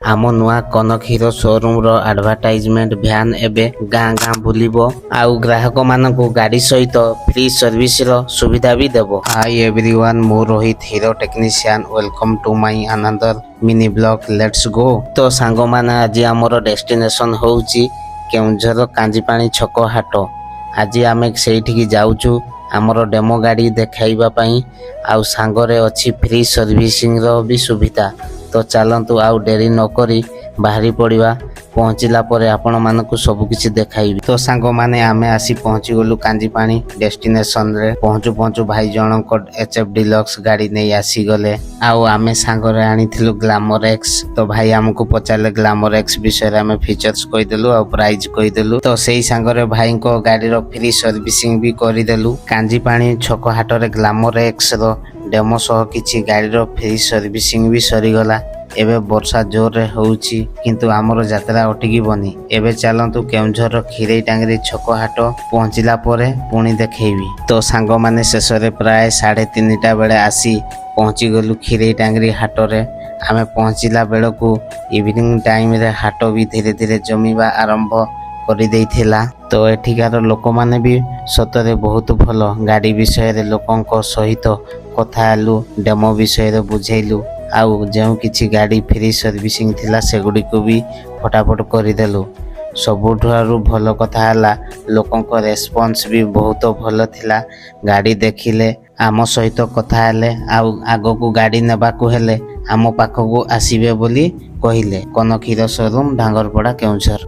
ଆମ ନୂଆ Kanak hero ସୋରୁମର advertisement van ଏବେ ଗାଁ ଗାଁ ବୁଲିବ ଆଉ ଗ୍ରାହକମାନଙ୍କୁ ଗାଡ଼ି ସହିତ ଫ୍ରି ସର୍ଭିସର ସୁବିଧା ବି ଦେବ। ହାଇ ଏଭ୍ରିୱାନ୍, ମୁଁ Rohit, hero technician. Welcome to my another mini vlog. Let's go. ତ ସାଙ୍ଗମାନେ, ଆଜି ଆମର ଡେଷ୍ଟିନେସନ ହେଉଛି କେଉଁଝର କାଞ୍ଜିପାଣି ଛକ ହାଟ। ଆଜି ଆମେ ସେଇଠିକି ଯାଉଛୁ ଆମର ଡେମୋ ଗାଡ଼ି ଦେଖାଇବା ପାଇଁ ଆଉ ସାଙ୍ଗରେ ଅଛି ଫ୍ରି ସର୍ଭିସିଂର ବି ସୁବିଧା। ତ ଚାଲନ୍ତୁ, ଆଉ ଡେରି ନକରି ବାହାରି ପଡ଼ିବା। ପହଞ୍ଚିଲା ପରେ ଆପଣମାନଙ୍କୁ ସବୁ କିଛି ଦେଖାଇବି। ତ ସାଙ୍ଗମାନେ, ଆମେ ଆସି ପହଞ୍ଚିଗଲୁ କାଞ୍ଜିପାଣି ଡେଷ୍ଟିନେସନରେ। ପହଞ୍ଚୁ ପହଞ୍ଚୁ ଭାଇ ଜଣଙ୍କ ଏଚ୍ ଏଫ୍ ଡିଲକ୍ସ ଗାଡ଼ି ନେଇ ଆସିଗଲେ ଆଉ ଆମେ ସାଙ୍ଗରେ ଆଣିଥିଲୁ ଗ୍ଲାମର ଏକ୍ସ। ତ ଭାଇ ଆମକୁ ପଚାରିଲେ ଗ୍ଲାମର ଏକ୍ସ ବିଷୟରେ। ଆମେ ଫିଚର୍ସ କହିଦେଲୁ ଆଉ ପ୍ରାଇସ୍ କହିଦେଲୁ। ତ ସେଇ ସାଙ୍ଗରେ ଭାଇଙ୍କ ଗାଡ଼ିର ଫ୍ରି ସର୍ଭିସିଂ ବି କରିଦେଲୁ। କାଞ୍ଜିପାଣି ଛକ ହାଟରେ ଗ୍ଲାମର ଏକ୍ସ ର ଡେମୋ ସହ କିଛି ଗାଡ଼ିର ଫ୍ରି ସର୍ଭିସିଂ ବି ସରିଗଲା। ଏବେ ବର୍ଷା ଜୋରରେ ହେଉଛି, କିନ୍ତୁ ଆମର ଯାତ୍ରା ଅଟକିବନି। ଏବେ ଚାଲନ୍ତୁ, କେଉଁଝରର କ୍ଷୀରେଇ ଟାଙ୍ଗରି ଛକ ହାଟ ପହଞ୍ଚିଲା ପରେ ପୁଣି ଦେଖେଇବି। ତ ସାଙ୍ଗମାନେ, ଶେଷରେ ପ୍ରାୟ 3:30 ବେଳେ ଆସି ପହଞ୍ଚିଗଲୁ କ୍ଷୀରେଇ ଟାଙ୍ଗରି ହାଟରେ। ଆମେ ପହଞ୍ଚିଲା ବେଳକୁ ଇଭିନିଂ ଟାଇମରେ ହାଟ ବି ଧୀରେ ଧୀରେ ଜମିବା ଆରମ୍ଭ କରିଦେଇଥିଲା। ତ ଏଠିକାର ଲୋକମାନେ ବି ସତରେ ବହୁତ ଭଲ। ଗାଡ଼ି ବିଷୟରେ ଲୋକଙ୍କ ସହିତ କଥା ହେଲୁ, ଡେମୋ ବିଷୟରେ ବୁଝେଇଲୁ ଆଉ ଯେଉଁ କିଛି ଗାଡ଼ି ଫ୍ରି ସର୍ଭିସିଂ ଥିଲା, ସେଗୁଡ଼ିକୁ ବି ଫଟାଫଟ କରିଦେଲୁ। ସବୁଠାରୁ ଭଲ କଥା ହେଲା, ଲୋକଙ୍କ ରେସ୍ପନ୍ସ ବି ବହୁତ ଭଲ ଥିଲା। ଗାଡ଼ି ଦେଖିଲେ, ଆମ ସହିତ କଥା ହେଲେ ଆଉ ଆଗକୁ ଗାଡ଼ି ନେବାକୁ ହେଲେ ଆମ ପାଖକୁ ଆସିବେ ବୋଲି କହିଲେ। Kanak Hero showroom, Dhangarpada, Keonjhar.